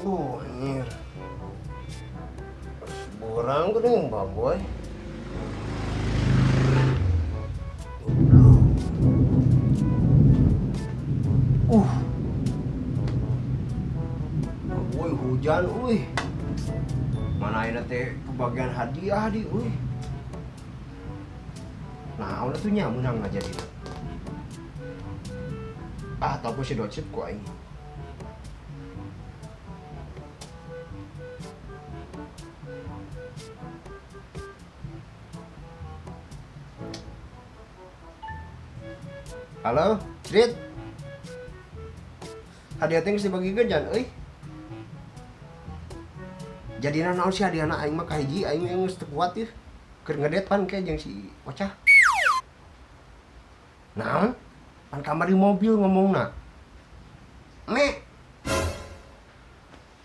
Anjir. Borang geuning baboy. Woi hujan euy. Mana ayeuna teh kebagian hadiah di euy. Nah, ulah tuh nya meunang ngajadina. Ah, tapi si docip ku aing. Halo, Crit. Hadiah teh geus dibagikeun jan euy. Jadina naon sih hadiahna aing mah kahiji aing geus teu kuat ieu. Keur ngedet pan ke jeung si Ocah. Naon? Pan kamar di mobil ngomongna. Me.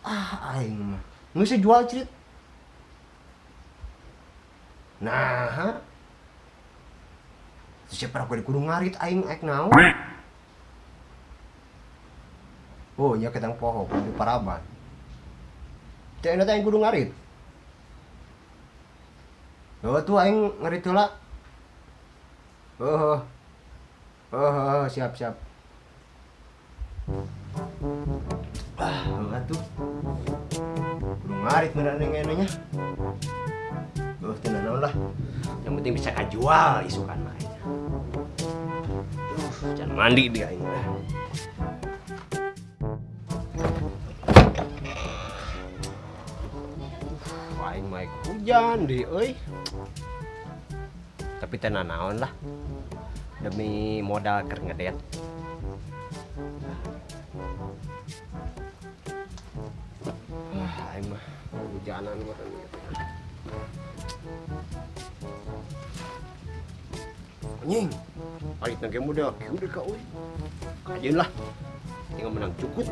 Ah, aing mah. Geus jual Crit. Nah, siapa aku kudu ngarit aing aik naon? Oh, nya ketang poho kudu paraban. Teh eta aing kudu ngarit. Oh, tuh aing ngarit heula. Oh. Oh, siap, siap. Ah, atuh. Kudu ngarit meunang nya. Oh, teu naon lah. Yang penting bisa kajual isukan mah. Jangan mandi dia ini. Aing mah hujan di euy. Tapi teu naon lah. Demi modal keur ngedet. Aing mah hujanan mah gitu. Anjing. Arit nage model kieu deui ka euy. Kajeun lah. Tinggal menang cukut.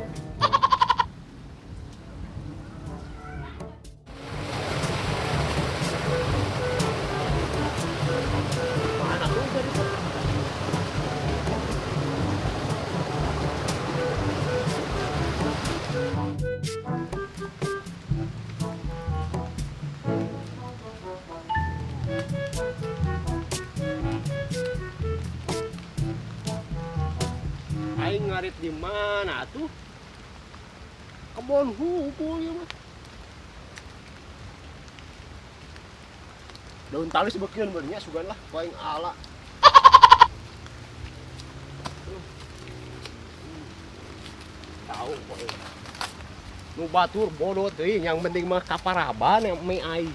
Mana tuh jadi? Aing ngarit di mana tuh? Kebon hukul ya mah. Daun talis bekeun beurnya sugan lah ku aing ala. Tahu poe. Nu batur bodoh teuing, yang penting mah kaparaban yang mie aing.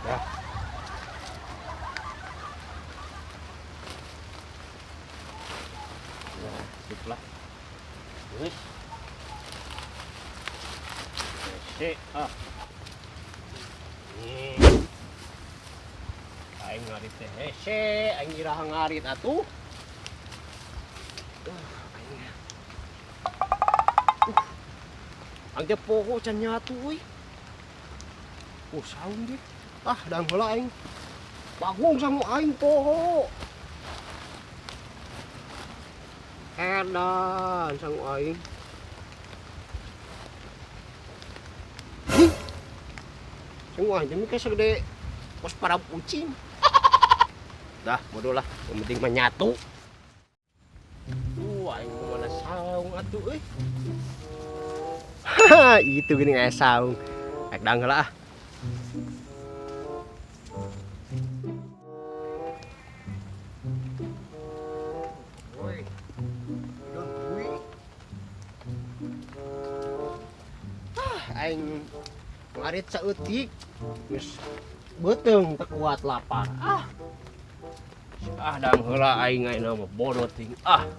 Ya. Nah, sip lah. Terus. Ah. Nih. Aing ngarit teh hese, aing iraha ngarit atuh. Aing. Aing teh poho can nyatu euy. Saung deui. Ah, dang heula aing. Bagong sangu aing poho. Edan sangu aing. Sangu aing teh mikir segede pos para ucing. Dah, bodoh lah. Yang penting mah nyatu. Aing mana saung atuh euy. Haha, itu geuning aya saung. Rek dang heula ah. Aing ngarit saeutik geus beuteung teu kuat lapar. Ah. Ah dang heula aing ayeuna mah bodoh ting. Ah.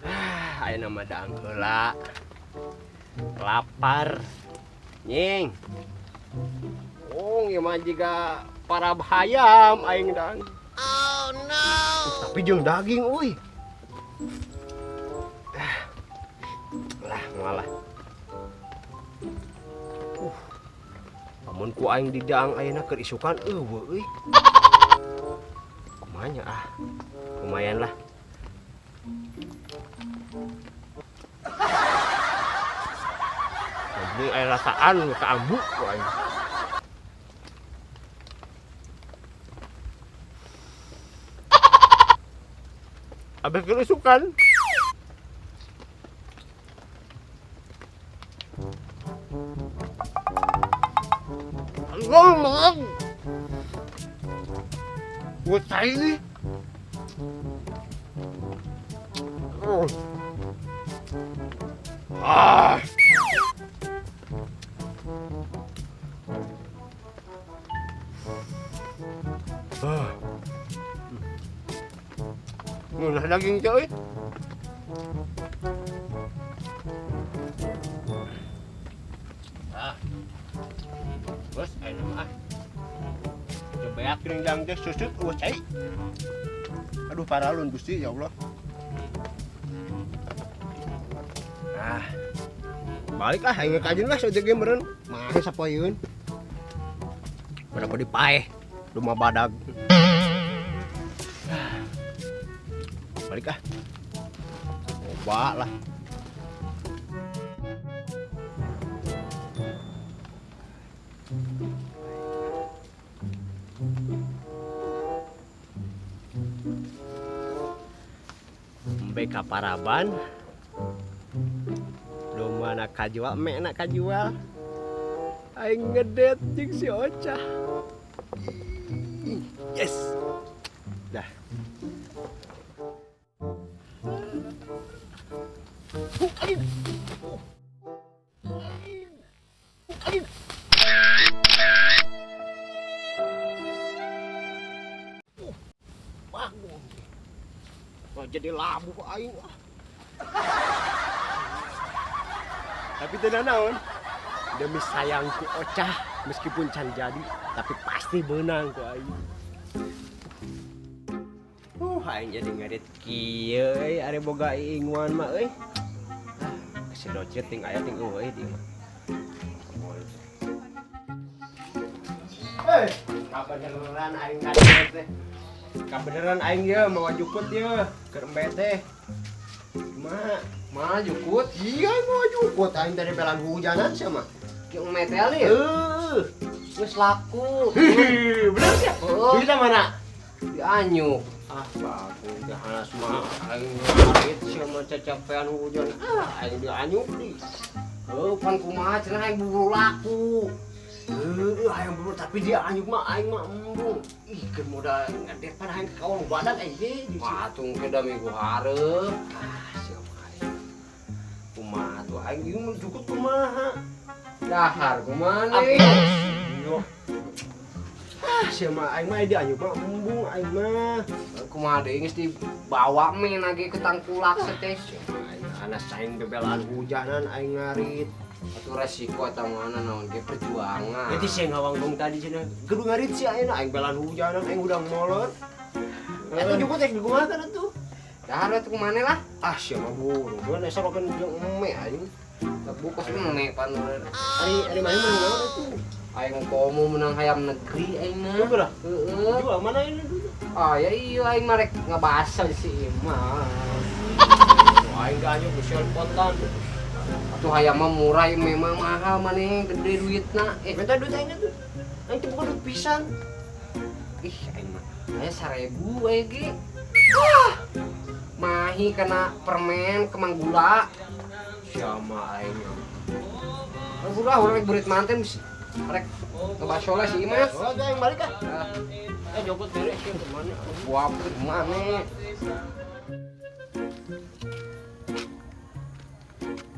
Ah, ayeuna mah dang heula. Lapar. Nying. Oh, ieu mah jiga para hayam aing dang. Oh no. Tapi jeung daging euy. Lah, malah. Amun ku aing di daang ayeuna keur isukan eueuh euy. Kumaha ah. Lumayan lah. Ini air rasaan ka ambu ku aing. Abis kerusukan. Ngomong. Gua ini. Ah. Ah. Ngunah daging coy. Ah. Bos, ayo mah. Coba kering dang teh susut eueuh cai. Aduh paralun Gusti ya Allah. Ah. Balik ah aing kajun lah saja ge meureun. Mah sapoeun. Berapa dipaeh rumah badag. Balik ah. Coba lah. Embe ka paraban. Domba nak kajual, mek nak kajual. Aing ngedet jeung si Oca. Yes. Dah. Wah, jadi labu aing. Tapi tidak naon. Demi sayangku Ocah, meskipun can jadi, tapi pasti menang ku aing. Aing jadi ngarit kieu euy, are boga iinguan mah euy. Si docet ting aya ting eueuh di mah. Hei, kabeneran aing ngarit teh. Kabeneran aing ye mawa jukut ye keur embe teh. Kumaha? Mah jukut? Iya, mawa jukut aing dari belan hujanan sia mah. Jeung embe teh li. Heuh, geus laku. Bener sia? Heeh. Di mana? Di Anyuk. Ah, bagus teh hanas mah aing ngarit sia mah cacapean hujan. Ah, aing di Anyuk di. Heuh, pan kumaha cenah aing bubur laku. Heuh, hayang bubur tapi dia Anyuk mah aing mah embung. Ih, keur modal ngadet pan aing ka kawan badan aing ge. Mah atuh engke da minggu hareup. Ah, sia mah aing. Kumaha tuh aing ieu mah jukut kumaha? Dahar kumaha nih? Ah, sia mah aing mah di Anyuk mah embung aing mah. Kumaha deui geus dibawa men lagi ke tangkulak teh. Aing anas aing bebelaan hujanan aing ngarit. Atuh resiko eta mana naon ge perjuangan. Jadi sih ngawangkong tadi cenah. Kudu ngarit sih ayeuna aing belaan hujanan aing udah molor. Eta jukut rek dikumahakeun atuh. Dahar atuh kumaha lah? Ah, sia mah buru. Gua asa rokeun jeung eme aing. Bukos eme pan. Ari ari mah menang naon atuh? Aing komo menang hayam negeri aing mah. Heeh. Jual mana ini dulu? Ah ya iya aing mah rek ngebasa si Imas. Aing ge anyuk selpotan. Atuh hayam mah murah memang mahal maneh gede duitna. Minta duit aing tuh. Aing teh bukan duit pisan. Ih aing mah aya 1000 aing ge. Wah. Mahi kena permen kemang gula. Siapa aing? Udah urang rek burit manten rek ngebaso lah si Imas. Oh, aing balik ah. Jokot beres sih kemana? Buah kemana?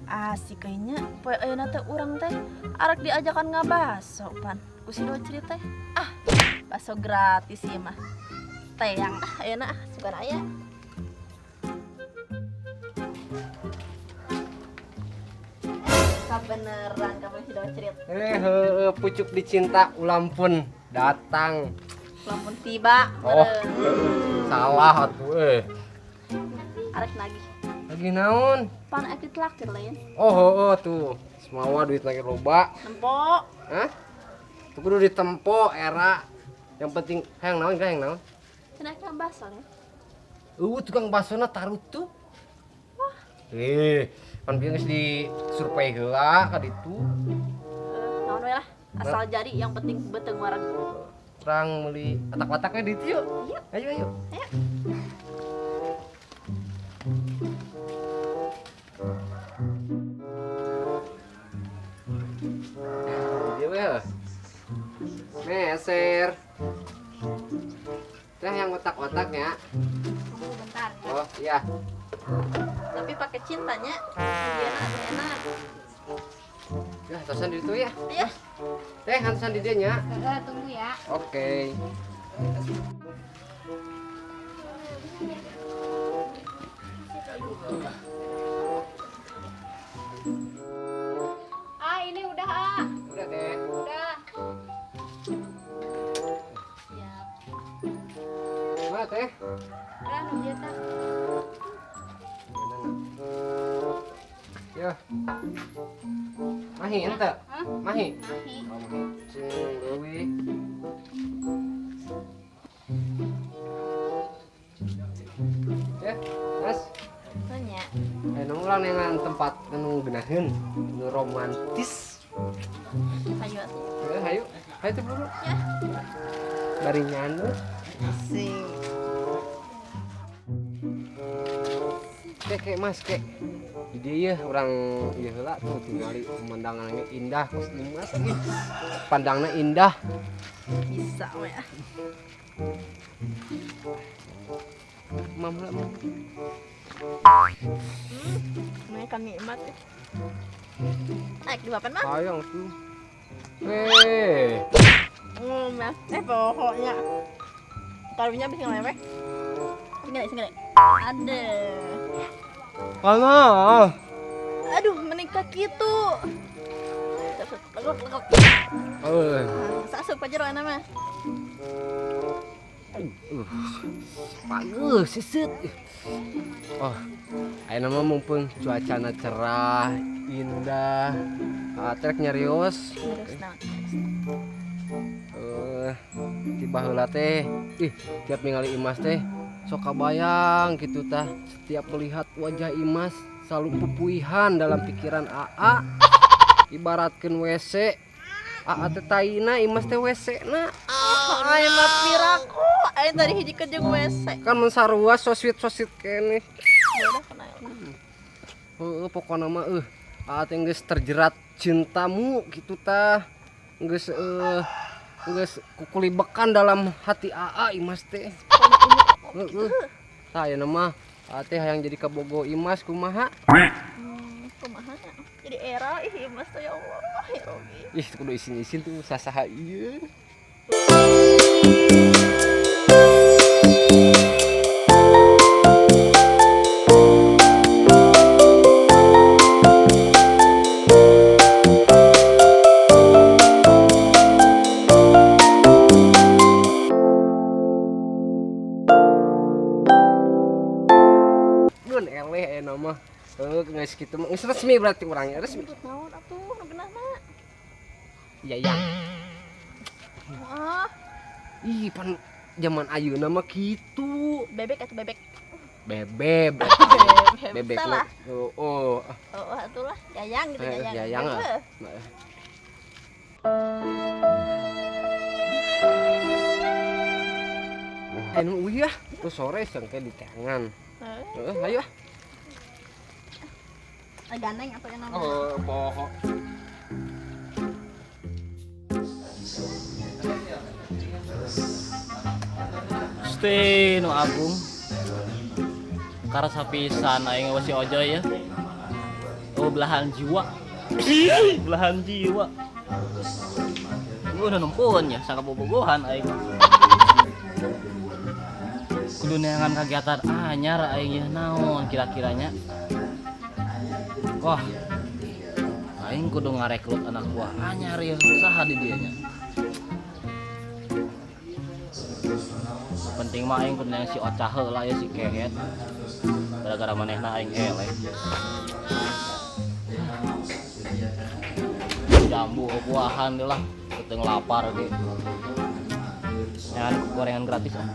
Asik kayaknya poe ayeuna teh urang teh arek diajakan ngabaso pan. Ku si Docri teh. Ah, baso gratis ieu mah. Teyang ah ayeuna ah sugan aya. Kabeneran kamu si Docri. Heueuh pucuk dicinta ulam pun datang. Ulam pun tiba. Oh, salah atuh eh. Arek nagih. Lagi naon? Pan ek ditraktir lain. Oh, oh, tuh. Semawa duit lagi loba. Nempo. Hah? Tuh kudu ditempo era. Yang penting hayang naon hayang naon? Cenah tukang baso ya. Tukang basona tarutup. Wah. Pan bieu geus disurvei heula ka ditu. Naon we lah, asal jadi yang penting beuteung wareg. Urang meuli otak-otak we di ditu yuk. Yuk. Ayo ayo. Ayo. Iya we. Meser. Teh yang otak-otaknya. Tunggu bentar. Oh, iya. Tapi pakai cintanya, biar enak. Ya, tosan di situ ya. Iya. Teh, hantusan di dieu nya. Heeh, tunggu ya. Oke. Ah, ini udah, ah. Udah, Teh. Udah. Siap. Mana, Teh? Udah, nu ieu tah. Ya. Mahi ente? Hah? Mahi. Mahi. Oh, mahi. Sing leuwih. Ya, Mas. Tanya. Ayo urang neangan tempat anu geunaheun, anu romantis. Hayu atuh. Hayu. Hayu teh buru. Ya. Bari nyanu. Sing. Kek, kek, Mas, kek. Di dieu yeuh urang ieu heula tuh tingali pemandangannya indah kos Mas. Ih, pandangna indah. Bisa we ah. Mam heula, mam. Mereka nikmat. Naik di papan, Mang. Sayang tuh. Weh. Pokoknya. Karunya bisa ngelewek. Sini, sini. Ada. Mana? Aduh, menikah gitu. Legok, legok. Sasup aja roana mah. Bagus, seset. Oh, ayeuna mah mumpung cuacana cerah, indah. Trek nyarios. Nyarios naon? Tiba heula teh, ih, tiap ningali Imas teh sok kabayang gitu tah. Setiap melihat wajah Imas selalu pupuihan dalam pikiran AA. Ibaratkeun WC, AA teh taina, Imas teh WC na. Aing mah piraku, aing tadi hiji ke jeung WC. Kan mun sarua so sweet keneh. Udah kenal. Heeh, pokona mah AA teh geus terjerat cintamu gitu tah. Geus geus kukulibekan dalam hati AA Imas teh. Heeh. Tah ayeuna mah AA teh hayang jadi kabogo Imas kumaha? Kumaha nya? Jadi era ih Imas teh ya Allah, ya Robi. Ih, kudu isin-isin tuh sasaha ieu. Mun eleh ayeuna mah. Heuh, geus kitu mah geus resmi berarti urangnya resmi. Naon atuh nu geunahna? Iya, yang. Wah. Ih, pan zaman ayeuna mah kitu. Bebek atau bebek? Bebek. Bebek. Salah. Oh, oh. Oh, atulah yayang gitu yayang. Yayang ah. Anu uih ah, tuh sore sangke di tangan. Heeh, ayo ah. Gandeng atau yang namanya? Oh, bohong. Gusti nu agung. Karasa pisan aing si Ojoy ya. Oh, belahan jiwa. Belahan jiwa. Gua udah nempuan ya, sakabobogohan aing. Kudu neangan kagiatan anyar aing ya naon kira-kiranya. Wah, aing kudu ngarekrut anak buah anyar ya, saha di dieu nya. Penting mah aing kudu neangan si Ocah heula ya si Kehet. Gara-gara manehna aing eleh. Jambu buahan deui lah, keteng lapar ge. Neangan gorengan gratis ah.